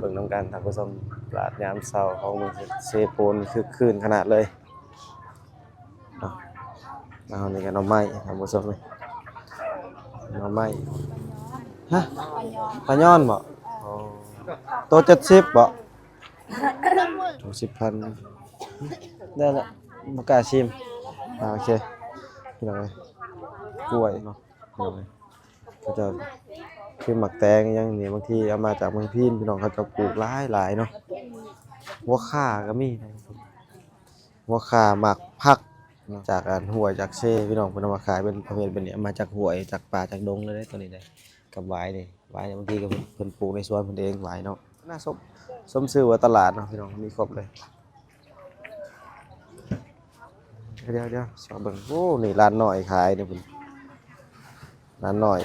ເບິ່ງນຳກັນທ່ານຜູ້ຊົມ, ຕະຫຼາດຍາມເຊົ້າຂອງເມືອງເຊໂປນຄຶກຄື້ນຂະໜາດເລີຍເນາະ. ເອົາ ນີ້ກໍໜໍ່ໄມ້ ທ່ານຜູ້ຊົມເອີຍ, ໜໍ່ໄມ້. ຮະ? ປາຍອນບໍ? ອໍ ໂຕເຈັດສິບບໍ? ໂຕສິບພັນ ໄດ້ລະ ບໍ່ກ້າຊີມ. ອ່າ ໂອເຄ ພີ່ນ້ອງເອີຍ, ກ້ວຍເນາະ ພີ່ນ້ອງເອີຍ. ເຂົາເຈົ້າຄືໝາກແຕງອີ່ຫຍັງນີ້ ບາງທີເອົາມາຈາກເມືອງພີນ ພີ່ນ້ອງ, ເຂົາເຈົ້າປູກຫຼາຍໆເນາະ. ຫົວຂ່າກໍມີ, ຫົວຂ່າ ໝາກຜັກ ຈາກອັນຫ້ວຍຈາກເຊ ພີ່ນ້ອງ, ເພິ່ນເອົາມາຂາຍເປັນປະເພດແບບນີ້, ເອົາມາຈາກຫ້ວຍ ຈາກປ່າ ຈາກດົງເລີຍເດ້ ໂຕນີ້ເດ້. ກັບຫວາຍນີ້ ຫວາຍນີ້ບາງທີກໍເພິ່ນ ເພິ່ນປູກໃນສວນເພິ່ນເອງ ຫວາຍເນາະ. ໜ້າຊົມ ຊົມຊື່ວ່າຕະຫຼາດເນາະ ພີ່ນ້ອງ, ມີຄົບເລີຍ. ດຽວໆ ຊອກເບິ່ງ. ໂອ້ ນີ້ຫຼານນ້ອຍຂາຍນີ້ພຸ້ນ, ຫຼານນ້ອຍ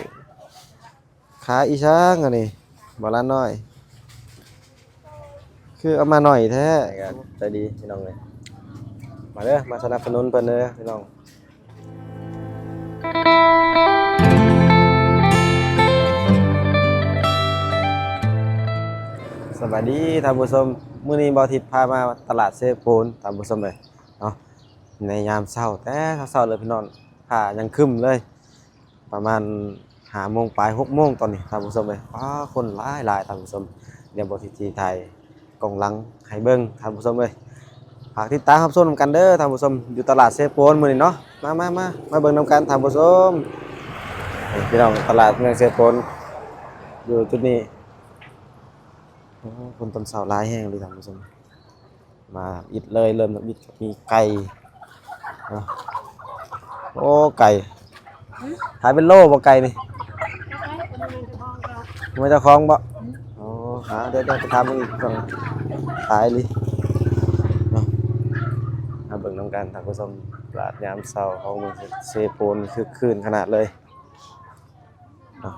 ຂາຍອີ່ຫຍັງອັນນີ້ ບໍ່ຫຼານນ້ອຍ? ຄືເອົາມາໜ້ອຍແທ້. ໃຈດີພີ່ນ້ອງເອີຍ, ມາເດີ ມາສະໜັບສະໜູນເພິ່ນເດີພີ່ນ້ອງ. ສະບາຍດີທ່ານຜູ້ຊົມ, ມື້ນີ້ບ່າວທິດພາມາຕະຫຼາດເຊໂປນ ທ່ານຜູ້ຊົມເອີຍເນາະ. ໃນຍາມເຊົ້າ ແຕ່ເຊົ້າໆເລີຍພີ່ນ້ອງ, ຟ້າຍັງຄຶ້ມເລີຍ. ປະມານຫ້າໂມງປາຍ ຫົກໂມງຕອນນີ້ທ່ານຜູ້ຊົມເອີຍ. ປ້າ ຄົນຫຼາຍໆທ່ານຜູ້ຊົມ. ດຽວບ່າວທິດຊິຖ່າຍກ້ອງຫຼັງໃຫ້ເບິ່ງທ່ານຜູ້ຊົມເອີຍ. ຝາກຕິດຕາມຮັບຊົມນຳກັນເດີທ່ານຜູ້ຊົມ, ຢູ່ຕະຫຼາດເຊໂປນມື້ນີ້ເນາະ. ມາໆໆ ມາເບິ່ງນຳກັນທ່ານຜູ້ຊົມ. ນີ້ພີ່ນ້ອງ, ຕະຫຼາດເມືອງເຊໂປນ ຢູ່ຈຸດນີ້. ໂອ້ ຄົນຕອນເຊົ້າຫຼາຍແຮງເລີຍທ່ານຜູ້ຊົມ. ມາທຳອິດເລີຍ, ເລີ່ມທຳອິດກໍມີໄກ່ເນາະ. ໂອ້ ໄກ່ ຫື? ຂາຍເປັນໂລບໍ່ໄກ່ນີ້? ບໍ່ແມ່ນເຈົ້າຂອງບໍ່? ອືມ ໂອ້ ຫາ ດຽວ ດຽວໄປຖາມເບິ່ງອີກກ່ອນ. ຂາຍອີ່ຫຼີເນາະ. ມາເບິ່ງນຳກັນທ່ານຜູ້ຊົມ, ຕະຫຼາດຍາມເຊົ້າຂອງເມືອງເຊໂປນຄຶກຄື້ນຂະໜາດເລີຍ. ເອົາ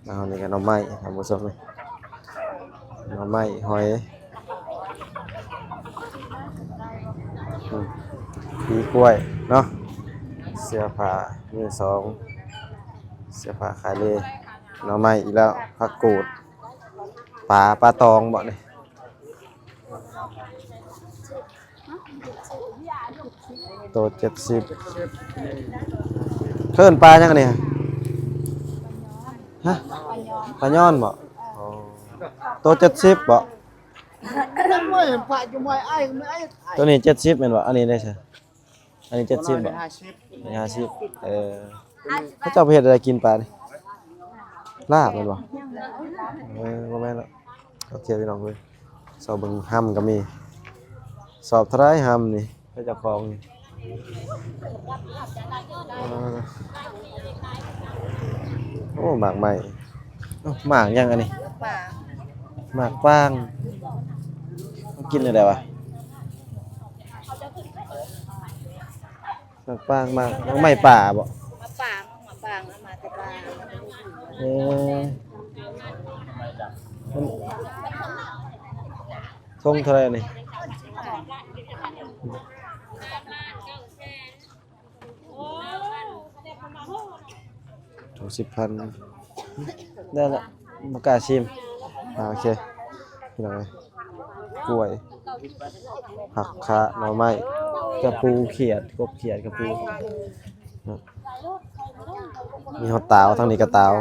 ເອົາ ນີ້ກໍໜໍ່ໄມ້ ທ່ານຜູ້ຊົມເອີຍ, ໜໍ່ໄມ້ ຫອຍ ອືມ ປີກ້ວຍເນາະ. ເສື້ອຜ້າມືສອງ, ເສື້ອຜ້າຂາຍເລ, ໜໍ່ໄມ້ອີກແລ້ວ, ຜັກກູດ, ປາ ປາຕອງບໍນີ້? ໂຕເຈັດສິບ. ເອີ້ນປາຫຍັງອັນນີ້? ຮະ? ປາຍອນບໍ? ອໍ ໂຕເຈັດສິບບໍ? ໂຕນີ້ເຈັດສິບແມ່ນບໍ່? ອັນນີ້ເດ້ຊະ? ອັນນີ້ເຈັດສິບບໍ່? ອັນນີ້ຫ້າສິບ. ເອີ ເຂົາເຈົ້າໄປເຮັດອະໄລກິນປານີ້? ລາບແມ່ນບໍ່? ເອີ ບໍ່ແມ່ນລະ. ໂອເຄ ພີ່ນ້ອງເອີຍ, ຊອກເບິ່ງຮຳກໍມີ. ສອບເທົ່າໃດຮຳນີ້? ໃຜເຈົ້າຂອງນີ້? ເອີ ໂອ້ ໝາກໄມ້. ໂອ້ ໝາກຫຍັງອັນນີ້? ໝາກປາງ. ໝາກປາງ ມັນກິນແນວໃດວະ? ໝາກປາງ ໝາກ ໝາກໄມ້ປ່າບໍ? ໝາກປາງ ໝາກປາງ ເອົາມາແຕ່ປ່າ. ເອີ ມັນຖົງເທົ່າໃດນີ້? ຖົງສິບພັນ ໄດ້ລະ ບໍ່ກ້າຊີມ. ອ່າ ໂອເຄ ພີ່ນ້ອງເອີຍ, ກ້ວຍ ຜັກຄະ ໜໍ່ໄມ້ ກະປູຂຽດ ກົບຂຽດ ກະປູ ມີຮອດຕາວ, ທາງນີ້ກະຕາວ.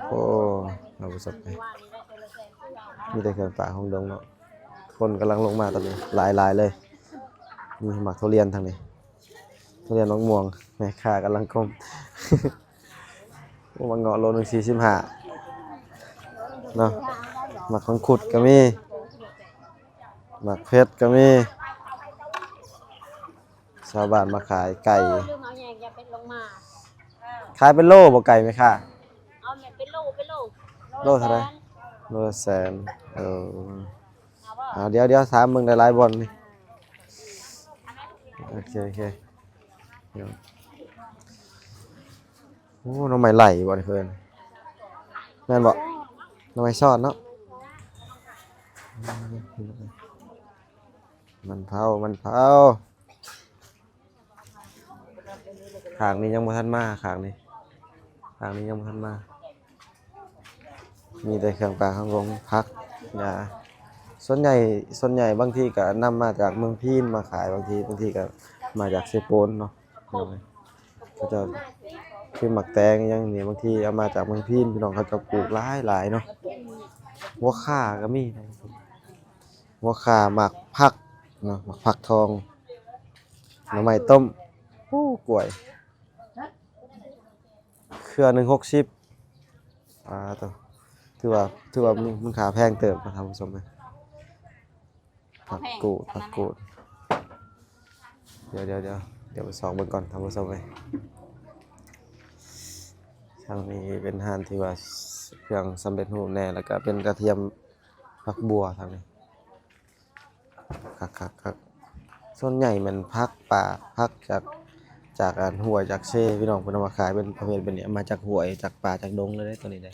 ໂອ້ ເອົາບໍ່ສັກ ມີແຕ່ເຄື່ອງປ່າຂອງດົງເນາະ. ຄົນກຳລັງລົງມາຕອນນີ້ ຫຼາຍໆເລີຍ. ມີໝາກທຸລຽນທາງນີ້ ທຸລຽນ ໝາກມ່ວງ, ແມ່ຄ້າກຳລັງກົ້ມ. ໂອ້ ໝາກເງາະໂລໜຶ່ງສີ່ສິບຫ້າເນາະ. ໝາກມັງຄຸດກໍມີ ໝາກເຜັດກໍມີ. ຊາວບ້ານມາຂາຍໄກ່. ເອີ ລືມເອົາແຍງຢາເປັດລົງມາ. ຂາຍເປັນໂລບໍ່ໄກ່ແມ່ຄ້າ? ເອົາແມ່ນເປັນໂລ ເປັນໂລ. ໂລເທົ່າໃດ? ໂລລະແສນ. ເອີ ເອົາບໍ່? ອ່າ ດຽວ ດຽວຖາມເບິ່ງຫຼາຍໆບ່ອນນີ້. ໂອເຄ ໂອເຄ. ໂອ້ ໜໍ່ໄມ້ໄຫຼບໍ່ນີ້ເພິ່ນ? ແມ່ນບໍ່? ໜໍ່ໄມ້ຊອດເນາະ. ມັນເຜົາ ມັນເຜົາ. ຂ້າງນີ້ຍັງບໍ່ທັນມາ, ຂ້າງນີ້ ຂ້າງນີ້ຍັງບໍ່ທັນມາ. ມີແຕ່ເຄື່ອງປ່າຂອງລົງ ຜັກຫຍ້າ ສ່ວນໃຫຍ່ ສ່ວນໃຫຍ່ບາງທີກໍນຳມາຈາກເມືອງພີນມາຂາຍ ບາງທີ ບາງທີກໍມາຈາກເຊໂປນເນາະ ເຂົາເຈົ້າ ຄືໝາກແຕງຫຍັງນີ້ ບາງທີເອົາມາຈາກເມືອງພີນ ພີ່ນ້ອງ ເຂົາເຈົ້າປູກຫຼາຍໆເນາະ ຫົວຂ່າກໍມີ ຫົວຂ່າ ໝາກຜັກເນາະ ໝາກຜັກທອງ ໜໍ່ໄມ້ຕົ້ມ ໂອ້ ກ້ວຍ ເຄືອໜຶ່ງຫົກສິບ ອ່າ ໂຕ ຖືວ່າ ຖືວ່າມີມູນຄ່າແພງເຕີບເນາະທ່ານຜູ້ຊົມເອີຍ ຜັກກູດ ຜັກກູດ ດຽວ ດຽວ ດຽວ ດຽວໄປຊອກເບິ່ງກ່ອນທ່ານຜູ້ຊົມເອີຍ ທາງນີ້ເປັນຮ້ານທີ່ວ່າເຄື່ອງສຳເລັດຮູບແດ່ ແລ້ວກະເປັນກະທຽມ ຜັກບົ່ວທາງນີ້ ຄັກໆໆ ສ່ວນໃຫຍ່ແມ່ນຜັກປ່າ ຜັກຈາກ ຈາກອັນຫ້ວຍຈາກເຊ ພີ່ນ້ອງ ເພິ່ນເອົາມາຂາຍເປັນປະເພດແບບນີ້ ເອົາມາຈາກຫ້ວຍ ຈາກປ່າ ຈາກດົງເລີຍເດ້ ໂຕນີ້ເດ້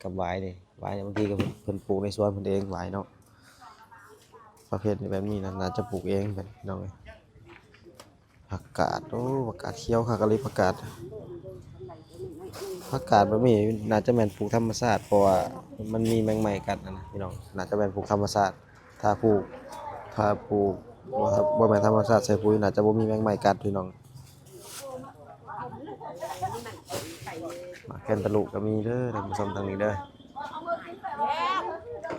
ກັບຫວາຍນີ້ ຫວາຍນີ້ບາງທີກໍເພິ່ນ ເພິ່ນປູກໃນສວນເພິ່ນເອງ ຫວາຍເນາະ ປະເພດແບບນີ້ນະ ໜ້າຈະປູກເອງເພິ່ນ ພີ່ນ້ອງເອີຍ. ຜັກກາດ ໂອ້ ຜັກກາດຂຽວຄັກອີ່ຫຼີ ຜັກກາດ ຜັກກາດແບບນີ້ໜ້າຈະແມ່ນປູກທຳມະຊາດ ເພາະວ່າມັນມີແມງໄມ້ກັດຫັ້ນນະ ພີ່ນ້ອງ ໜ້າຈະແມ່ນປູກທຳມະຊາດ ຖ້າປູກ ຖ້າປູກບໍ່ ບໍ່ແມ່ນທຳມະຊາດໃສ່ປຸ໋ຍ ໜ້າຈະບໍ່ມີແມງໄມ້ກັດ ພີ່ນ້ອງ. ໝາກແຄນຕາລູບກໍມີເດີທ່ານຜູ້ຊົມ ທາງນີ້ເດີ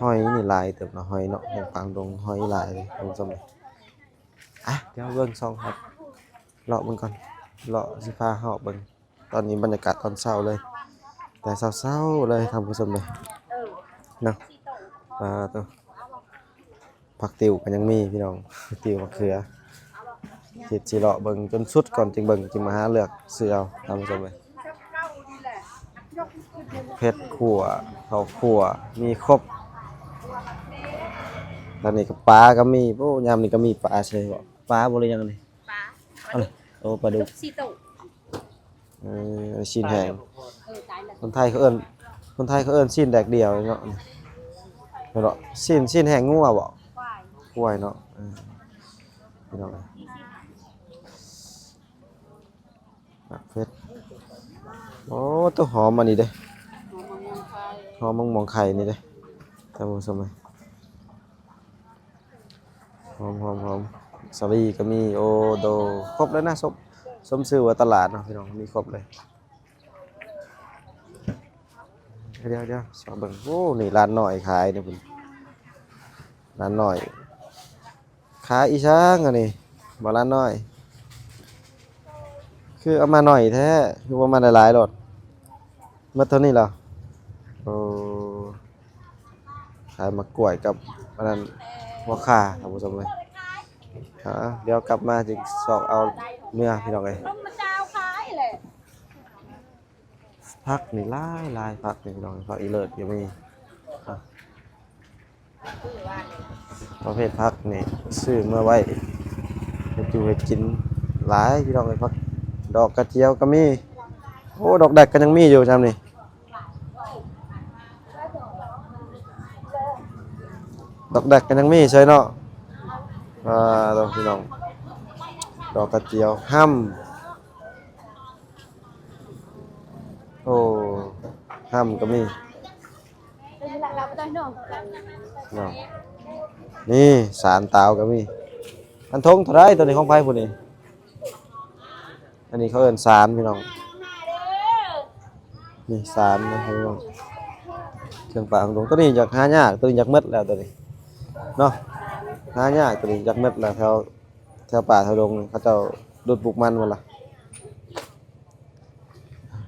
ຫອຍນີ້ຫຼາຍເຕີບເນາະ ຫອຍເນາະ ຂອງປາງດົງ ຫອຍຫຼາຍເລີຍທ່ານຜູ້ຊົມ. ອ່ະ ດຽວເບິ່ງສ່ອງ ເລາະເບິ່ງກ່ອນ ເລາະ ຊິພາເລາະເບິ່ງ ຕອນນີ້ບັນຍາກາດຕອນເຊົ້າເລີຍ ແຕ່ເຊົ້າໆເລີຍທ່ານຜູ້ຊົມເດີ ເນາະ ອ່າ ໂຕ ຜັກຕິ້ວກໍຍັງມີພີ່ນ້ອງ ຕິ້ວ ໝາກເຂືອ ຊິ ຊິເລາະເບິ່ງຈົນສຸດກ່ອນຈຶ່ງເບິ່ງ ຈຶ່ງມາຫາເລືອກຊື້ເອົາທ່ານຜູ້ຊົມເອີຍ. ເຜັດຂົ້ວ ເຂົ້າຂົ້ວ ມີຄົບ ທາງນີ້ກໍປາກໍມີ ໂອ້ ຍາມນີ້ກໍມີປາໃຊ່ບໍ່ ປາບໍ່ ຫຼືຫຍັງນີ້ ປາ ເອົາລະ ໂອ້ ປາດຸກ ສີ່ໂຕ ເອີ ຊີ້ນແຫ້ງ ເອີ ຕາຍລະ ຄົນໄທເຂົາເອີ້ນ ຄົນໄທເຂົາເອີ້ນຊີ້ນແດດດຽວເນາະ ແມ່ນບໍ່ ຊີ້ນ ຊີ້ນແຫ້ງງົວບໍ່ ຄວາຍ ຄວາຍເນາະ ເອີ ພີ່ນ້ອງເອີຍ. ໝາກເຜັດ ໂອ້ ໂຕຫອມອັນນີ້ເດ້ ຫອມໝາກມ່ວງໄຂ່ນີ້ເດ້ ທ່ານຜູ້ຊົມເອີຍ ຫອມ ຫອມ ຫອມ ສາລີກໍມີ ໂອ້ ໂຕ ຄົບເລີຍນະ ສົມ ສົມຊື່ວ່າຕະຫຼາດເນາະ ພີ່ນ້ອງ ມີຄົບເລີຍ. ດຽວ ດຽວ ຊອກເບິ່ງ ໂອ້ ນີ້ຮ້ານນ້ອຍຂາຍນີ້ພຸ້ນ ຮ້ານນ້ອຍ ຂາຍອີ່ຫຍັງອັນນີ້ ບໍ່ ຮ້ານນ້ອຍ ຄືເອົາມາໜ້ອຍແທ້ ຄືບໍ່ມາຫຼາຍໆໂລດ ໝົດເທົ່ານີ້ລະ ໂອ້ ຂາຍໝາກກ້ວຍກັບອັນນັ້ນ ຫົວຂ່າ ທ່ານຜູ້ຊົມເອີຍ ດຽວກັບມາຈຶ່ງຊອກເອົາເມືອ ພີ່ນ້ອງເອີຍ. ຜັກນີ້ຫຼາຍໆ ຜັກນີ້ພີ່ນ້ອງ ຜັກອີເລີດກໍມີ ອ່ະ ປະເພດຜັກນີ້ຊື້ມາໄວ້ເຮັດຢູ່ເຮັດກິນຫຼາຍພີ່ນ້ອງເອີຍ ຜັກດອກກະຈຽວກໍມີ ໂອ້ ດອກແດກກໍຍັງມີຢູ່ຊ່ຳນີ້ ດອກແດກກໍຍັງມີເຊີຍເນາະ ອ່າ ໂຕ ພີ່ນ້ອງ ດອກກະຈຽວ ຮ່ຳ ໂອ້ ຮ່ຳກໍມີ ເນາະ ນີ້ສານຕາວກໍມີ ອັນຖົງເທົ່າໃດໂຕນີ້ ຂອງໃຜຜູ້ນີ້ ອັນນີ້ເຂົາເອີ້ນສານພີ່ນ້ອງ ນີ້ສານນະພີ່ນ້ອງ ເຄື່ອງປ່າຂອງດົງ ໂຕນີ້ຢາກຫາຍາກ ໂຕນີ້ຢາກໝົດແລ້ວໂຕນີ້ເນາະ ຫາຍາກ ໂຕນີ້ຢາກໝົດແລ້ວ ແຖວ ແຖວປ່າແຖວດົງ ເຂົາເຈົ້າດຸດປູກມັນໝົດລະ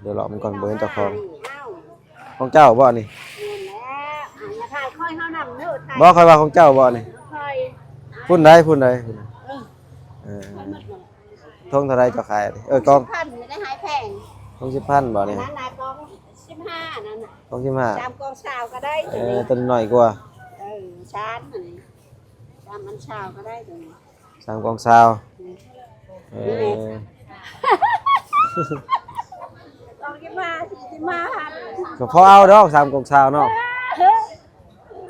ດຽວເລາະມັນກ່ອນ ບໍ່ເຫັນເຈົ້າຂອງ ຂອງເຈົ້າບໍ່ນີ້ ແມ່ນແລ້ວ ອ່າ ຢ່າຖ່າຍຂ້ອຍເຮົານຳເດີ ບໍ່ ຂ້ອຍວ່າຂອງເຈົ້າບໍ່ນີ້ ຂ້ອຍ ພຸ້ນໃດ ພຸ້ນໃດ ເອີ ເອີ ຖົງເທົ່າໃດເຈົ້າຂາຍ ເອີ ກອງ ສິບພັນ ໄດ້ຫາຍແພງ ຖົງສິບພັນບໍ່ນີ້ ອັນນັ້ນນະ ກອງສິບຫ້າ ອັນນັ້ນນະ ກອງສິບຫ້າ ສາມກອງຊາວກໍໄດ້ ເອີ ໂຕນີ້ ໂຕນ້ອຍກວ່າ ເອີ ຊານ ອັນນີ້ ສາມອັນຊາວກໍໄດ້ໂຕນີ້ ສາມກອງຊາວ ເອີ ກອງສິບຫ້າ ສີ່ສິບຫ້າພັນ ກໍພໍເອົາດອກ ສາມກອງຊາວເນາະ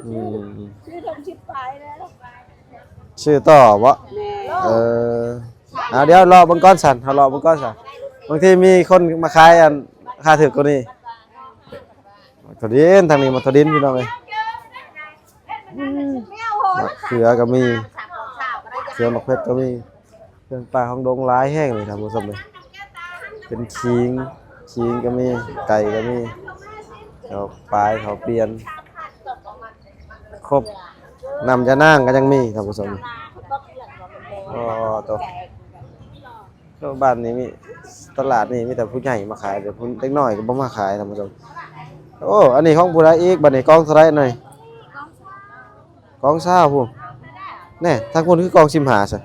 ອືມ ຊື້ຖົງສິບປາຍແລ້ວ ຊື້ຕໍ່ບໍ່ ແມ່ນ ເອີ ເອົາ ດຽວເລາະເບິ່ງກ່ອນຊັ້ນ ເຮົາເລາະເບິ່ງກ່ອນຊັ້ນ ບາງທີມີຄົນມາຂາຍອັນ ລາຄາຖືກກວ່ານີ້ ໂອ ຖົ່ວດິນ ທາງນີ້ໝາກຖົ່ວດິນພີ່ນ້ອງເອີຍ. ໝາກເຂືອກໍມີ ເຂືອໝາກເຜັດກໍມີ. ເຄື່ອງປ່າຂອງດົງຫຼາຍແຮງເລີຍທ່ານຜູ້ຊົມເອີຍ. ເປັນຂີງ ຂີງກໍມີ ໄກ່ກໍມີ ເຂົ້າປາຍ ເຂົ້າປ່ຽນ ຄົບ. ນ້ຳຢານາງກໍຍັງມີທ່ານຜູ້ຊົມ. ອໍ ໂຕ ໂຕ ບ້ານນີ້ມີ ຕະຫຼາດນີ້ມີແຕ່ຜູ້ໃຫຍ່ມາຂາຍ ແຕ່ຜູ້ເດັກນ້ອຍກໍບໍ່ມາຂາຍທ່ານຜູ້ຊົມ. ໂອ້ ອັນນີ້ຂອງຜູ້ໃດອີກ? ບັດນີ້ກອງເທົ່າໃດໜ້ອຍ? ກອງຊາວພຸ້ນ. ແນ່ ທາງພຸ້ນຄືກອງສິບຫ້າຊະ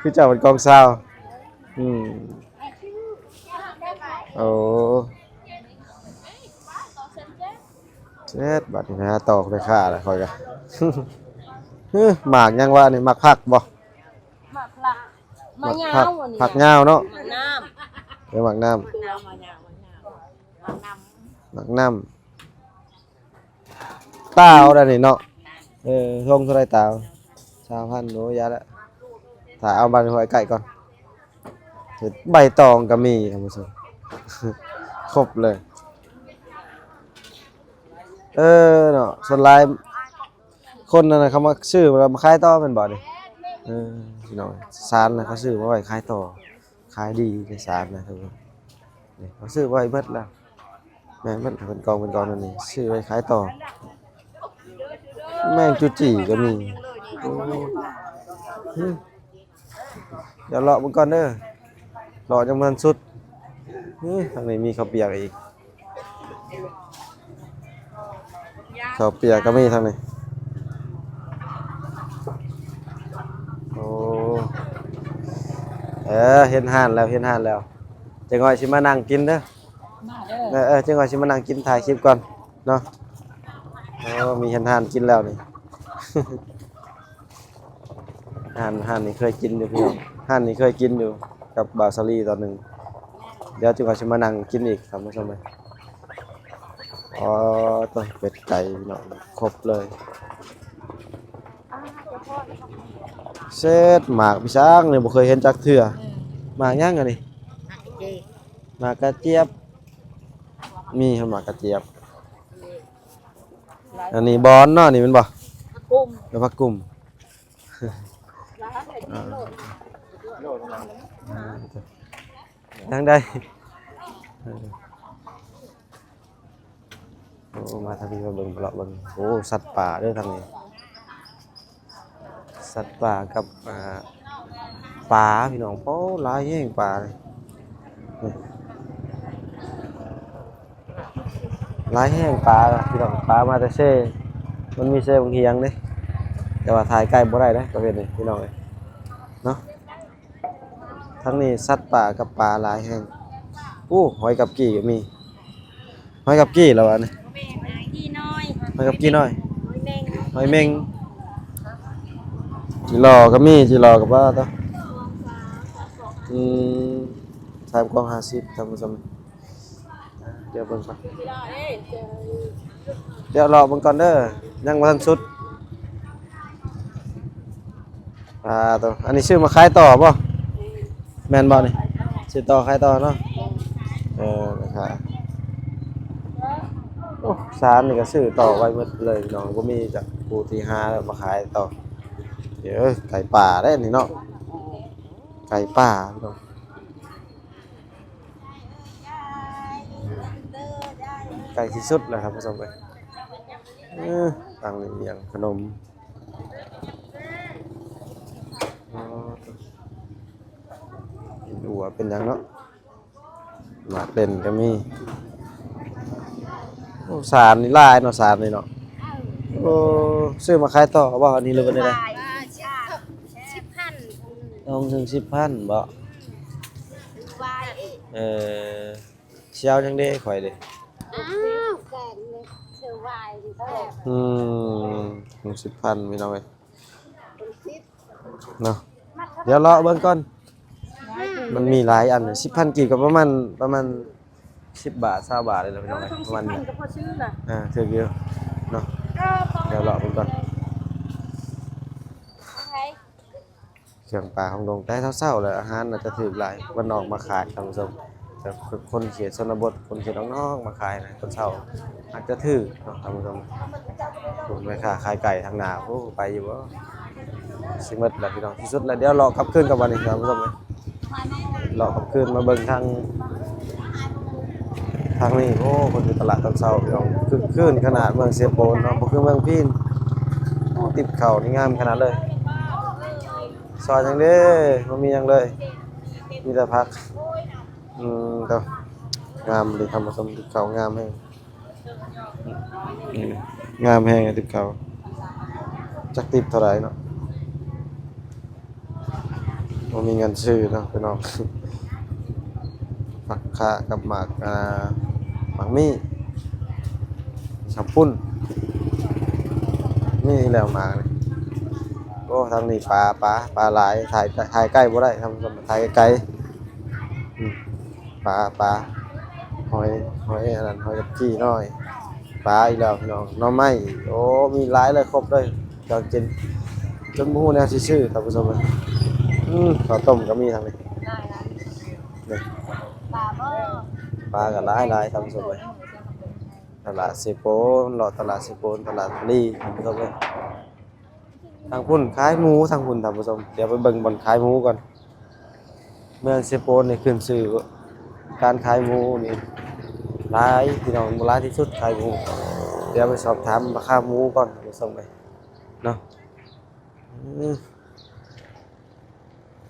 ຄືເຈົ້າເປັນກອງຊາວ. ອືມ ໂອ້ ເຊັດ ບັດນີ້ຫາຕໍ່ແມ່ຄ້າລະຂ້ອຍກະ. ຫື ໝາກຫຍັງວະນີ້? ໝາກຜັກບໍ່? ໝາກຜັກ ໝາກຍາວ ໝາກຜັກ ອັນນີ້ ຫຍັງ ໝາກຍາວເນາະ ໝາກນ້ຳ ເອີ ໝາກນ້ຳ ໝາກນ້ຳ ໝາກຍາວ ໝາກຍາວ ໝາກນ້ຳ ໝາກນ້ຳ. ຕາວໄດ໋ນີ້ເນາະ. ເອີ ຖົງເທົ່າໃດຕາວ? ຊາວພັນ. ໂອ້ ຢ່າລະ ຖ້າເອົາບ້ານຫ້ວຍໄກ່ກ່ອນ. ເຮັດໃບຕອງກໍມີທ່ານຜູ້ຊົມ ຄົບເລີຍ. ເອີເນາະ ສ່ວນຫຼາຍຄົນນັ້ນນະ ເຂົາມາຊື້ແລ້ວມາຂາຍຕໍ່ແມ່ນບໍ່ນີ້? ເອີ ພີ່ນ້ອງ ສານນະ ເຂົາຊື້ມາໄວ້ຂາຍຕໍ່ ຂາຍດີໃນສານນະທຸກຄົນ. ນີ້ເຂົາຊື້ໄວ້ເບິດແລ້ວ ແມ່ນເບິດ ເປັນກອງເປັນກອງນັ້ນນີ້ ຊື້ໄວ້ຂາຍຕໍ່. ແມງຈູຈີ່ກໍມີ. ໂອ້ ຫື ດຽວເລາະເບິ່ງກ່ອນເດີ ເລາະຍັງບໍ່ທັນສຸດ. ຫື ທາງນີ້ມີເຂົ້າປຽກອີກ. ເຂົ້າປຽກກໍມີທາງນີ້. ໂອ້ ເອີ ເຫັນຮ້ານແລ້ວ ເຫັນຮ້ານແລ້ວ. ຈັກໜ້ອຍຊິມານັ່ງກິນເດີ. ມາເດີ ເອີ ເອີ ຈັກໜ້ອຍຊິມານັ່ງກິນ ຖ່າຍຄລິບກ່ອນເນາະ. ໂອ້ ມີເຫັນຮ້ານກິນແລ້ວນີ້. ຮ້ານ ຮ້ານນີ້ເຄີຍກິນຢູ່ພີ່ນ້ອງ ຮ້ານນີ້ເຄີຍກິນຢູ່ກັບບ່າວສາລີຕອນໜຶ່ງ. ດຽວຈຶ່ງວ່າຊິມານັ່ງກິນອີກທ່ານຜູ້ຊົມເອີຍ. ອໍ ໂຕ ເປັດໄກ່ພີ່ນ້ອງ ຄົບເລີຍ. ເສັດ ໝາກພິສັງນີ້ບໍ່ເຄີຍເຫັນຈັກເທື່ອ. ເອີ ໝາກຫຍັງອັນນີ້? ໝາກກະເຈຍບ ໝາກກະຈຽບ ມີຫອດໝາກກະຈຽບ. ອັນນີ້ບອນເນາະ ນີ້ແມ່ນບໍ່? ຜັກກຸມ ເອີ ຜັກກຸມ. ອ່າ ທາງໃດ? ໂອ້ ມາທາງນີ້ມາເບິ່ງ ເລາະເບິ່ງ. ໂອ້ ສັດປ່າເດີທາງນີ້ ສັດປ່າກັບ ອ່າ ປາພີ່ນ້ອງ. ໂອ້ ຫຼາຍແຮງປານີ້ ຫຼາຍແຮງປາພີ່ນ້ອງ. ປາມາແຕ່ເຊ ມັນມີເຊບັ້ງຫຽງເດ້ ແຕ່ວ່າຖ່າຍໃກ້ບໍ່ໄດ້ເດ້ ປະເພດນີ້ພີ່ນ້ອງເອີຍເນາະ. ທາງນີ້ສັດປ່າກັບປາຫຼາຍແຮງ. ໂອ້ ຫອຍກັບກີ້ກໍມີ. ຫອຍກັບກີ້ແລ້ວວະນີ້? ຫອຍກັບກີ້ນ້ອຍ ຫອຍເມັ່ງ ຫອຍເມັ່ງ. ຈີ່ຫຼໍ່ກໍມີ ຈີ່ຫຼໍ່ກັບປາໂຕ. ອືມ ສາມກອງຫ້າສິບທ່ານຜູ້ຊົມ. ດຽວເບິ່ງກ່ອນ ດຽວເລາະເບິ່ງກ່ອນເດີ ຍັງບໍ່ທັນສຸດ. ອ່າ ໂຕ ອັນນີ້ຊື້ມາຂາຍຕໍ່ບໍ່? ແມ່ນບໍ່ນີ້? ຊື້ຕໍ່ຂາຍຕໍ່ເນາະ. ເອີ ນະຄະ ໂອ້ ສານນີ້ກໍຊື້ຕໍ່ໄວ້ໝົດເລີຍພີ່ນ້ອງ ບໍ່ມີຈັກຜູ້ທີ່ຫາມາຂາຍຕໍ່. ເອີ ໄກ່ປ່າເດ້ນີ້ເນາະ ໄກ່ປ່າພີ່ນ້ອງ. ໃກ້ທີ່ສຸດແລ້ວທ່ານຜູ້ຊົມເອີຍ. ເອີ ຕັ້ງລຽງຂະໜົມ ອໍ ເປັນອົວເປັນຫຍັງເນາະ ໝາກເຫຼັ້ນກໍມີ. ໂອ້ ສານນີ້ຫຼາຍເນາະ ສານນີ້ເນາະ. ໂອ້ ຊື້ມາຂາຍຕໍ່ບໍ່ ອັນນີ້ ຫຼືວ່າແນວໃດ? ສິບພັນ ຕ້ອງເຖິງສິບພັນບໍ່? ເອີ ຊິເອົາຫຍັງເດ ຂ້ອຍເດ? ອ້າວ ແກງເສືອວາຍນີ້ແຫຼະ. ອືມ ຫົກສິບພັນ ພີ່ນ້ອງເອີຍເນາະ. ດຽວເລາະເບິ່ງກ່ອນ ມັນມີຫຼາຍອັນ. ສິບພັນກີບກໍປະມານ ປະມານສິບບາດ ຊາວບາດນີ້ແຫຼະ ພີ່ນ້ອງເອີຍ ປະມານນີ້. ເອີ ສິບພັນກໍພໍຊື້ລະ ອ່າ ຖືກຢູ່ເນາະ. ເອີ ດຽວເລາະເບິ່ງກ່ອນ. ເຄື່ອງປ່າຂອງດົງ ແຕ່ເຊົ້າໆ ແລ້ວອາຫານໜ້າຈະຖືກຫຼາຍ ເພິ່ນອອກມາຂາຍທ່ານຜູ້ຊົມ. ຄົນເຂດຊົນນະບົດ ຄົນເຂດນອກໆມາຂາຍນະ ຕອນເຊົ້າມັກຈະຖືກເນາະທ່ານຜູ້ຊົມ. ໂອ້ ແມ່ຄ້າຂາຍໄກ່ທາງໜ້າ ໂອ້ ໄປຢູ່ບໍ່? ຊິໝົດແລ້ວພີ່ນ້ອງ ທີ່ສຸດແລ້ວ. ດຽວເລາະກັບຄືນກ່ອນບັດນີ້ທ່ານຜູ້ຊົມ ເລາະກັບຄືນມາເບິ່ງທາງ ທາງນີ້. ໂອ້ ຄົນຢູ່ຕະຫຼາດຕອນເຊົ້າພີ່ນ້ອງ ຄຶກຄື້ນຂະໜາດ ເມືອງເຊໂປນເນາະ ບໍ່ຄືເມືອງພີນ. ໂອ້ ຕິບເຂົ້ານີ້ງາມຂະໜາດເລີຍ. ຊອຍຫຍັງເດ້? ບໍ່ມີຫຍັງເລີຍ ມີແຕ່ຜັກ. ອືມ ເອົາ ງາມເລີຍທ່ານຜູ້ຊົມ ຕິບເຂົ້າງາມແຮງ. ນີ້ ງາມແຮງຕິບເຂົ້າ ຈັກຕິບເທົ່າໃດເນາະ. ບໍ່ມີເງິນຊື້ເນາະພີ່ນ້ອງ. ຜັກຄາກັບໝາກ ອ່າ ໝາກມີ້ ເຂົ້າປຸ້ນ ມີແລ້ວໝາກນີ້. ໂອ້ ທາງນີ້ປາ ປາ ປາຫຼາຍ ຖ່າຍ ຖ່າຍໃກ້ບໍ່ໄດ້ທ່ານຜູ້ຊົມ ຖ່າຍໄກໆ. ອືມ ປາ ປາ ຫອຍ ຫອຍອັນນັ້ນ ຫອຍກັບຈີ່ນ້ອຍ ປາອີກແລ້ວພີ່ນ້ອງ. ໜໍ່ໄມ້ ໂອ້ ມີຫຼາຍເລີຍ ຄົບເລີຍ ຂອງກິນ ຈົນບໍ່ຮູ້ແນວຊິຊື້ທ່ານຜູ້ຊົມເອີຍ. ອືມ ເຂົ້າຕົ້ມກໍມີທາງນີ້ ນີ້ ປາບໍ່ ປາກໍຫຼາຍໆທ່ານຜູ້ຊົມເອີຍ. ຕະຫຼາດເຊໂປນ ເລາະຕະຫຼາດເຊໂປນ ຕະຫຼາດຕະລີ ທ່ານຜູ້ຊົມເອີຍ. ທາງພຸ້ນຂາຍໝູ ທາງພຸ້ນທ່ານຜູ້ຊົມ ດຽວໄປເບິ່ງບ່ອນຂາຍໝູກ່ອນ. ເມືອງເຊໂປນນີ້ຂຶ້ນຊື່ການຂາຍໝູນີ້ຫຼາຍພີ່ນ້ອງ ຫຼາຍທີ່ສຸດຂາຍໝູ. ດຽວໄປສອບຖາມລາຄາໝູກ່ອນທ່ານຜູ້ຊົມເອີຍເນາະ. ອືມ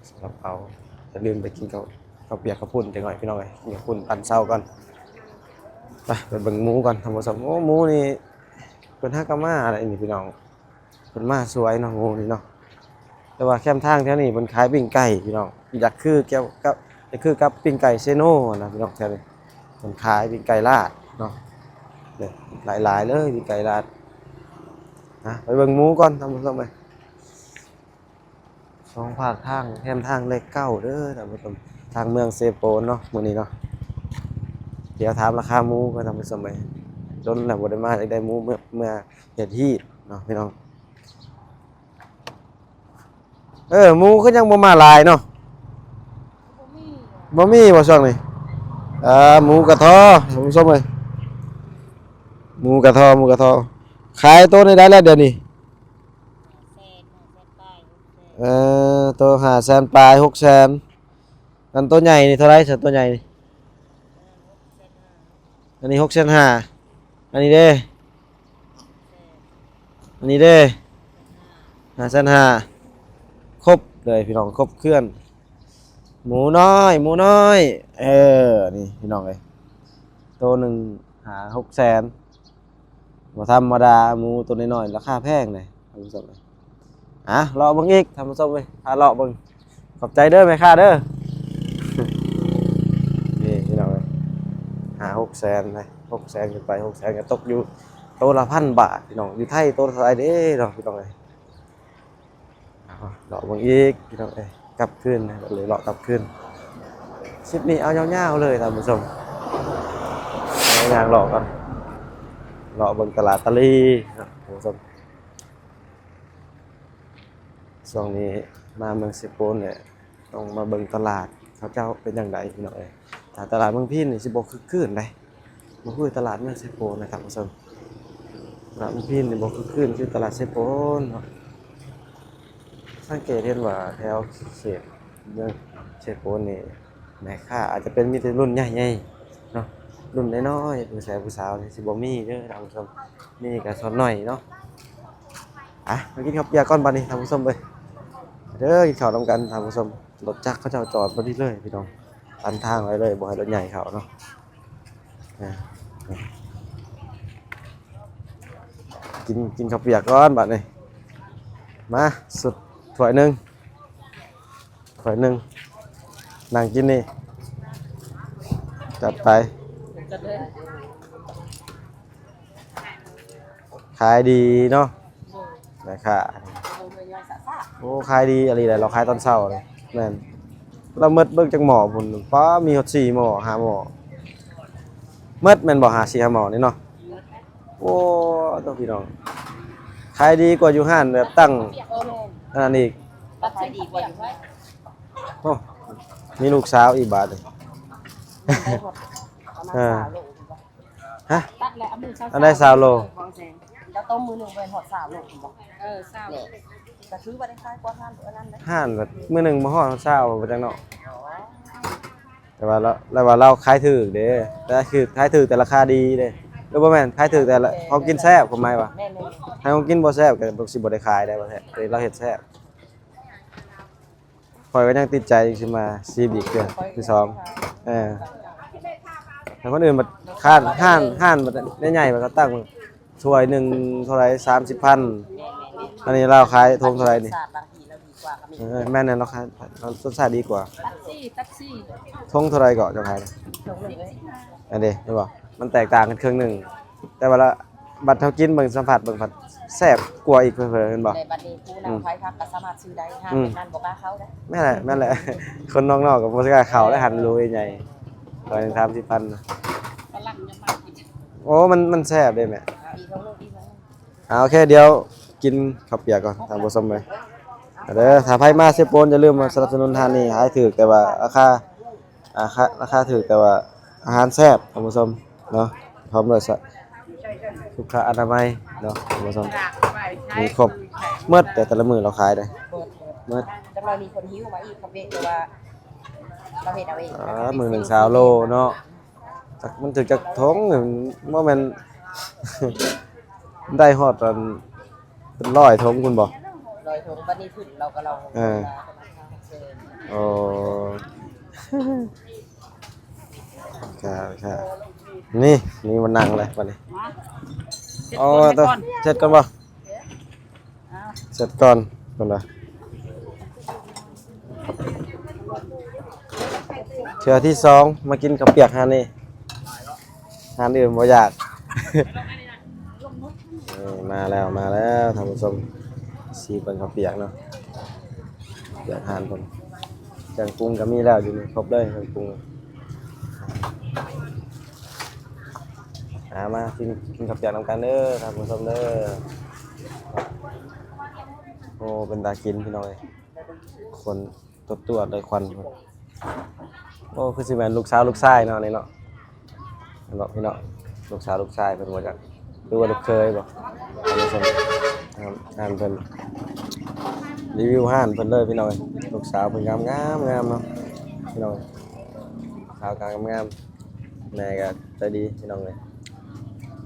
ສາລາເປົາ ຢ່າລືມໄປກິນເຂົ້າ ເຂົ້າປຽກເຂົ້າປຸ້ນຈັກໜ້ອຍພີ່ນ້ອງເອີຍ ກິນເຂົ້າປຸ້ນຕອນເຊົ້າກ່ອນ. ໄປ ໄປເບິ່ງໝູກ່ອນທ່ານຜູ້ຊົມ. ໂອ້ ໝູນີ້ເພິ່ນຫາກໍມາໄດ້ນີ້ພີ່ນ້ອງ ເພິ່ນມາສວຍເນາະ ໝູນີ້ເນາະ. ແຕ່ວ່າແຄມທາງແຖວນີ້ເພິ່ນຂາຍປີ້ງໄກ່ພີ່ນ້ອງ ຢາກຄືກັບ ຢາກຄືກັບປີ້ງໄກ່ເຊໂນນະພີ່ນ້ອງ. ແຖວນີ້ເພິ່ນຂາຍປີ້ງໄກ່ລາດເນາະ ນີ້ ຫຼາຍໆເລີຍປີ້ງໄກ່ລາດ. ນະ ໄປເບິ່ງໝູກ່ອນທ່ານຜູ້ຊົມເອີຍ. ສອງພາກທາງ ແຄມທາງເລກເກົ້າເດີທ່ານຜູ້ຊົມ ທາງເມືອງເຊໂປນເນາະ ມື້ນີ້ເນາະ. ດຽວຖາມລາຄາໝູກ່ອນທ່ານຜູ້ຊົມເອີຍ ດົນແລ້ວບໍ່ໄດ້ມາ ຢາກໄດ້ໝູເມືອ ເມືອເຮັດຮີດເນາະພີ່ນ້ອງ. ເອີ ໝູຄືຍັງບໍ່ມາຫຼາຍເນາະ ບໍ່ມີບໍ່ຊ່ວງນີ້? ເອີ ໝູກະທໍທ່ານຜູ້ຊົມເອີຍ ໝູກະທໍ ໝູກະທໍ. ຂາຍໂຕນີ້ໄດ້ແລ້ວດຽວນີ້? ຫ້າແສນ ຫ້າແສນປາຍ ຫົກແສນ. ເອີ ໂຕຫ້າແສນປາຍ ຫົກແສນ. ອັນໂຕໃຫຍ່ນີ້ເທົ່າໃດຊະ ໂຕໃຫຍ່ນີ້? ອັນນີ້ຫົກແສນຫ້າ ອັນນີ້ເດ້? ອັນນີ້ເດ້? ຫ້າແສນຫ້າ. ຄົບເລີຍພີ່ນ້ອງ ຄົບເຄື່ອນ. ໝູນ້ອຍ ໝູນ້ອຍ ເອີ ນີ້ພີ່ນ້ອງເອີຍ ໂຕໜຶ່ງຫ້າຫົກແສນ ບໍ່ທຳມະດາ. ໝູໂຕນ້ອຍໆ ລາຄາແພງເດ້ທ່ານຜູ້ຊົມເອີຍ. ອ່ະ ເລາະເບິ່ງອີກທ່ານຜູ້ຊົມເອີຍ ພາເລາະເບິ່ງ. ຂອບໃຈເດີແມ່ຄ້າເດີ. ນີ້ພີ່ນ້ອງເອີຍ ຫ້າຫົກແສນນະ ຫົກແສນຂຶ້ນໄປ ຫົກແສນກໍຕົກຢູ່ໂຕລະພັນບາດພີ່ນ້ອງ. ຢູ່ໄທໂຕເທົ່າໃດເດ້ເນາະພີ່ນ້ອງເອີຍ. ເອົາ ເລາະເບິ່ງອີກພີ່ນ້ອງເອີຍ ກັບຄືນ ເລີຍເລາະກັບຄືນ. ຄລິບນີ້ເອົາຍາວໆເລີຍທ່ານຜູ້ຊົມ ເອົາຍ່າງເລາະກ່ອນ ເລາະເບິ່ງຕະຫຼາດຕະລີເນາະທ່ານຜູ້ຊົມ. ຊ່ວງນີ້ມາເມືອງເຊໂປນນີ້ ຕ້ອງມາເບິ່ງຕະຫຼາດເຂົາເຈົ້າເປັນຈັ່ງໃດພີ່ນ້ອງເອີຍ. ຖ້າຕະຫຼາດເມືອງພີນນີ້ຊິບໍ່ຄຶກຄື້ນໃດ ບໍ່ຄືຕະຫຼາດເມືອງເຊໂປນນະທ່ານຜູ້ຊົມ. ຕະຫຼາດເມືອງພີນນີ້ບໍ່ຄຶກຄື້ນຄືຕະຫຼາດເຊໂປນເນາະ. ສັງເກດເຫັນວ່າແຖວເຂດເມືອງເຊໂປນນີ້ ແມ່ຄ້າອາດຈະເປັນມີແຕ່ລຸ້ນໃຫຍ່ໆເນາະ ລຸ້ນນ້ອຍໆ ຜູ້ຊາຍຜູ້ສາວນີ້ຊິບໍ່ມີເດີທ່ານຜູ້ຊົມ ມີກໍສ່ວນໜ້ອຍເນາະ. ອ່ະ ມາກິນເຂົ້າປຽກກ່ອນບັດນີ້ທ່ານຜູ້ຊົມເອີຍ. ເດີ ກິນເຂົ້ານຳກັນທ່ານຜູ້ຊົມ. ລົດຈັກເຂົາເຈົ້າຈອດພໍດີເລີຍພີ່ນ້ອງ ຕັນທາງໄວ້ເລີຍ ບໍ່ໃຫ້ລົດໃຫຍ່ເຂົ້າເນາະ. ອ່າ ກິນ ກິນເຂົ້າປຽກກ່ອນບັດນີ້. ມາ ສຸດຖ້ວຍໜຶ່ງ ຖ້ວຍໜຶ່ງ ນັ່ງກິນນີ້ ຈັດໄປ. ຂາຍດີເນາະ ແມ່ຄ້າ. ໂອ້ ຂາຍດີອີ່ຫຼີແຫຼະ ລາວຂາຍຕອນເຊົ້ານີ້. ແມ່ນ ລາວໝົດເບິ່ງຈັກໝໍ້ພຸ້ນ ປ້າ ມີຮອດສີ່ໝໍ້ ຫ້າໝໍ້ ໝົດແມ່ນບໍ່? ຫ້າ ສີ່ ຫ້າໝໍ້ນີ້ເນາະ. ໂອ້ ໂຕ ພີ່ນ້ອງ ຂາຍດີກວ່າຢູ່ຮ້ານແບບຕັ້ງ ເອີ ແມ່ນ ອັນນັ້ນອີກ ຂາຍດີກວ່າຢູ່ ໂອ້ ມີລູກສາວອີກບາດນີ້. ປະມານ ເອີ ຊາວໂລ ຮະ? ຕັດແລ້ວເອົາມື້ຊາວ ອັນໃດຊາວໂລ? ເອີ ແລ້ວຕົ້ມມື້ໜຶ່ງບໍ່ແມ່ນຮອດຊາວໂລບໍ່? ເອີ ຊາວ ແຫຼະ ກະຖືວ່າໄດ້ຂາຍກວ່າຮ້ານອັນນັ້ນເດ້ ຮ້ານແບບມື້ໜຶ່ງບໍ່ຮອດຊາວບໍ່ຈັກເນາະ. ອໍ ແຕ່ວ່າລາວ ແຕ່ວ່າລາວຂາຍຖືກເດ້ ແຕ່ຄືຂາຍຖືກແຕ່ລາຄາດີເດ້ ຫຼືບໍ່ແມ່ນຂາຍຖືກແຕ່ລາ ເອີ ເຮົາກິນແຊບ ຄວາມໝາຍວ່າ ແມ່ນໆ ຖ້າເຮົາກິນບໍ່ແຊບກໍຊິບໍ່ໄດ້ຂາຍໄດ້ ບໍ່ແຊບ ອັນນີ້ລາວເຮັດແຊບ. ຂ້ອຍກໍຍັງຕິດໃຈ ຊິມາຊີບອີກເທື່ອ ຄືສອງ ເອີ ແຕ່ຄົນອື່ນບັດຮ້ານ ຮ້ານ ຮ້ານບັດໃຫຍ່ໆ ບັດເຂົາຕັ້ງຖ້ວຍໜຶ່ງເທົ່າໃດ ສາມສິບພັນ ອັນນີ້ລາວຂາຍຖົງເທົ່າໃດນີ້? ເອີ ແມ່ນແຫຼະເນາະ ລາວລົດຊາດດີກວ່າ ຕັດສີ່ ຕັດສີ່ ຖົງເທົ່າໃດເກາະເຈົ້າຂາຍນະ? ອັນນີ້ເຫັນບໍ່ ມັນແຕກຕ່າງກັນເຄິ່ງໜຶ່ງ ແຕ່ວ່າລະ ບັດເຮົາກິນເບິ່ງ ສຳຜັດເບິ່ງ ພັດແຊບກວ່າອີກເຜີໆ ແມ່ນບໍ່? ແລະບັດນີ້ຜູ້ນຳ ອືມ ຂາຍຜັກກໍສາມາດຊື້ໄດ້ ຮ້ານ ອືມ ແບບນັ້ນບໍ່ກ້າເຂົ້າເດ້ ແມ່ນແຫຼະ ແມ່ນແຫຼະ ຄົນນອກໆກໍບໍ່ກ້າເຂົ້າໄດ້ ຮ້ານຫຼວຍໃຫຍ່ ຖ້ວຍໜຶ່ງສາມສິບພັນນະ ຝຣັ່ງຍັງມາກິນ ໂອ້ ມັນ ມັນແຊບເດ້ແມ່ ເອົາອີກ ເອົາອີກ ອ່າ ໂອເຄ ດຽວກິນເຂົ້າປຽກກ່ອນ ທ່ານຜູ້ຊົມເອີຍ ເດີ ຖ້າໃຜມາເຊໂປນ ຢ່າລືມມາສະໜັບສະໜູນຮ້ານນີ້ ຂາຍຖືກ ແຕ່ວ່າລາຄາ ອ່າ ລາຄາຖືກ ແຕ່ວ່າອາຫານແຊບ ທ່ານຜູ້ຊົມເນາະ ພ້ອມດ້ວຍສະ ສຸຂະອະນາໄມເນາະ ທ່ານຜູ້ຊົມ ມີຄົບໝົດ ແຕ່ແຕ່ລະມື້ລາວຂາຍເດ້ ໝົດ ຈັກໜ່ອຍມີຄົນຫິ້ວມາອີກ ເຂົາເບະ ແຕ່ວ່າລາວເຮັດເອົາເອງ ອ່າ ມື້ໜຶ່ງຊາວໂລເນາະ ຈັກມັນຖືກຈັກຖົງ ບໍ່ແມ່ນ ໄດ້ຮອດອັນ ເປັນຮ້ອຍຖົງພຸ້ນບໍ່? ຮ້ອຍຖົງ ບັດນີ້ຂຶ້ນລາວກໍລາວ ເອີ ໂອ້ ຄ່ະ ຄ່ະ ນີ້ ນີ້ມານັ່ງແລ້ວບັດນີ້ ເອົາ ເຮັດກ່ອນ ເຮັດກ່ອນບໍ່? ເອົາ ເຮັດກ່ອນ ເພິ່ນວ່າ ເທື່ອທີສອງມາກິນເຂົ້າປຽກຮ້ານນີ້ ຮ້ານອື່ນບໍ່ຢາກ ເອີ ມາແລ້ວ ມາແລ້ວ ທ່ານຜູ້ຊົມ ຊີມເບິ່ງເຂົ້າປຽກເນາະ ປຽກຮ້ານເພິ່ນ ເຄື່ອງປຸງກໍມີແລ້ວ ຢູ່ນີ້ຄົບເລີຍເຄື່ອງປຸງ ມາ ມາກິນ ກິນເຂົ້າປຽກນຳກັນເດີ ທ່ານຜູ້ຊົມເດີ ໂອ້ ເປັນຕາກິນ ພີ່ນ້ອງເອີຍ ຄົນ ຕົວໆ ເລີຍ ຄວັນ ໂອ້ ຄືຊິແມ່ນລູກສາວລູກຊາຍເນາະ ນີ້ເນາະ ເຫັນບໍ່ພີ່ນ້ອງ ລູກສາວລູກຊາຍເພິ່ນບໍ່ຈັກ ຫຼືວ່າລູກເຂີຍບໍ່ ທ່ານຜູ້ຊົມ ຮ້ານເພິ່ນ ຣີວິວຮ້ານເພິ່ນເດີພີ່ນ້ອງເອີຍ ລູກສາວເພິ່ນງາມໆ ງາມເນາະ ພີ່ນ້ອງເອີຍ ສາວກໍງາມໆ ແມ່ກໍໃຈດີ ພີ່ນ້ອງເອີຍ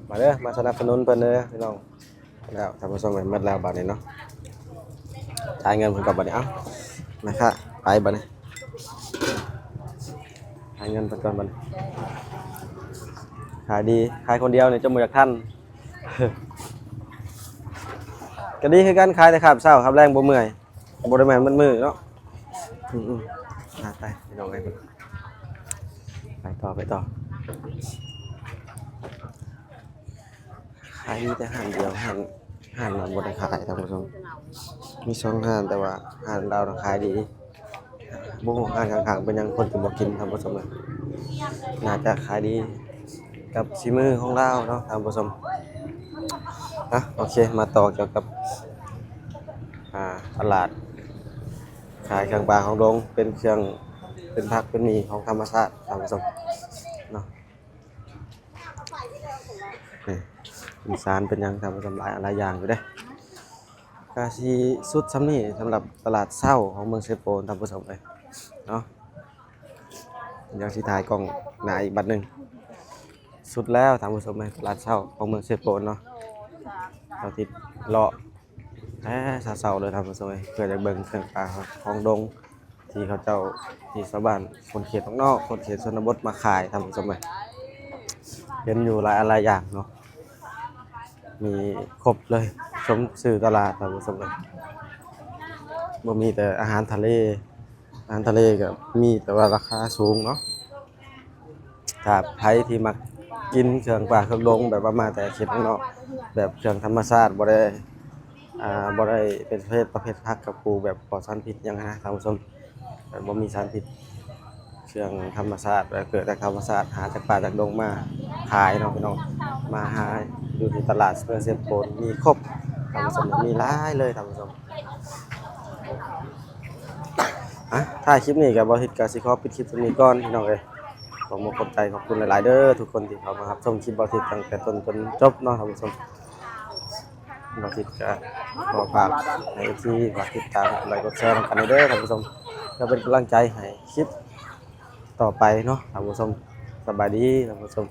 ມາເດີ ມາສະໜັບສະໜູນເພິ່ນເດີພີ່ນ້ອງ. ແລ້ວທ່ານຜູ້ຊົມ ໝົດແລ້ວບາດນີ້ເນາະ ຈ່າຍເງິນເພິ່ນກ່ອນບາດນີ້ ເອົ້າ ແມ່ຄ້າໄປບາດນີ້ ຈ່າຍເງິນເພິ່ນກ່ອນບາດນີ້ ຂາຍດີ ຂາຍຄົນດຽວນີ້ຈົນບໍ່ຢາກທັນ ກໍດີຄືກັນ ຂາຍແຕ່ຄາບເຊົ້າຄາບແລງບໍ່ເມື່ອຍ ບໍ່ໄດ້ແມ່ນໝົດມື້ເນາະ ອືມໆ ໄປ ໄປ ພີ່ນ້ອງເອີຍ ໄປຕໍ່ ໄປຕໍ່. ຂາຍມີແຕ່ຮ້ານດຽວ ຮ້ານ ຮ້ານລາວບໍ່ໄດ້ຂາຍທ່ານຜູ້ຊົມ ມີສອງຮ້ານ ແຕ່ວ່າຮ້ານລາວນະຂາຍດີ ບໍ່ຮູ້ຮ້ານຂ້າງໆເປັນຫຍັງ ຄົນຄືບໍ່ກິນທ່ານຜູ້ຊົມເອີຍ ໜ້າຈະຂາຍດີກັບສີມືຂອງລາວເນາະທ່ານຜູ້ຊົມ ອ່ະ ໂອເຄ ມາຕໍ່ກ່ຽວກັບ ອ່າ ຕະຫຼາດຂາຍເຄື່ອງປ່າຂອງດົງ ເປັນເຄື່ອງ ເປັນຜັກເປັນໝີ່ຂອງທຳມະຊາດທ່ານຜູ້ຊົມເນາະ. ນີ້ ເປັນສານເປັນຫຍັງທ່ານຜູ້ຊົມ ຫຼາຍ ຫຼາຍຢ່າງຢູ່ເດ້ ກະຊິສຸດສ່ຳນີ້ສຳລັບຕະຫຼາດເຊົ້າຂອງເມືອງເຊໂປນທ່ານຜູ້ຊົມເອີຍເນາະ ດຽວຊິຖ່າຍກ້ອງໜ້າອີກບັດໜຶ່ງ ສຸດແລ້ວທ່ານຜູ້ຊົມເອີຍ ຕະຫຼາດເຊົ້າຂອງເມືອງເຊໂປນເນາະ ເຮົາຊິເລາະ ແຕ່ເຊົ້າໆເລີຍທ່ານຜູ້ຊົມເອີຍ ເພື່ອຈະເບິ່ງເຄື່ອງປ່າຂອງດົງ ທີ່ເຂົາເຈົ້າ ທີ່ຊາວບ້ານຄົນເຂດນອກໆ ຄົນເຂດຊົນນະບົດມາຂາຍທ່ານຜູ້ຊົມເອີຍ ເຫັນຢູ່ຫຼາຍອັນຫຼາຍຢ່າງເນາະ ມີຄົບເລີຍ ສົມຊື່ຕະຫຼາດທ່ານຜູ້ຊົມເອີຍ ບໍ່ມີແຕ່ອາຫານທະເລ ອາຫານທະເລກໍມີ ແຕ່ວ່າລາຄາສູງເນາະ. ຖ້າໃຜທີ່ມັກກິນເຄື່ອງປ່າເຄື່ອງດົງ ແບບວ່າມາແຕ່ເຂດເມືອງນອກ ແບບເຄື່ອງທຳມະຊາດ ບໍ່ໄດ້ ອ່າ ບໍ່ໄດ້ເປັນເພດ ປະເພດຜັກກັບປູແບບປອດສານພິດຫຍັງນະທ່ານຜູ້ຊົມ ແບບບໍ່ມີສານພິດ ເຄື່ອງທຳມະຊາດ ແບບເກີດຈາກທຳມະຊາດ ຫາຈາກປ່າຈາກດົງມາຂາຍເນາະພີ່ນ້ອງ ມາຫາຢູ່ທີ່ຕະຫຼາດເມືອງເຊໂປນ ມີຄົບທ່ານຜູ້ຊົມ ມີຫຼາຍເລີຍທ່ານຜູ້ຊົມ. ອ່ະ ທ້າຍຄລິບນີ້ກໍບໍ່ທິດກໍຊິຂໍປິດຄລິບສ່ຳນີ້ກ່ອນພີ່ນ້ອງເອີຍ ຂອບອົກຂອບໃຈ ຂອບຄຸນຫຼາຍໆເດີ ທຸກຄົນທີ່ເຂົ້າມາຮັບຊົມຄລິບບ່າວທິດຕັ້ງແຕ່ຕົ້ນຈົນຈົບເນາະທ່ານຜູ້ຊົມ. ບ່າວທິດກໍຂໍຝາກໃຫ້ເອັຟຊີຝາກຕິດຕາມ ກົດໄລກົດແຊນຳກັນເດີທ່ານຜູ້ຊົມ ເພື່ອເປັນກຳລັງໃຈໃຫ້ຄລິບຕໍ່ໄປເນາະທ່ານຜູ້ຊົມ. ສະບາຍດີທ່ານຜູ້ຊົມ.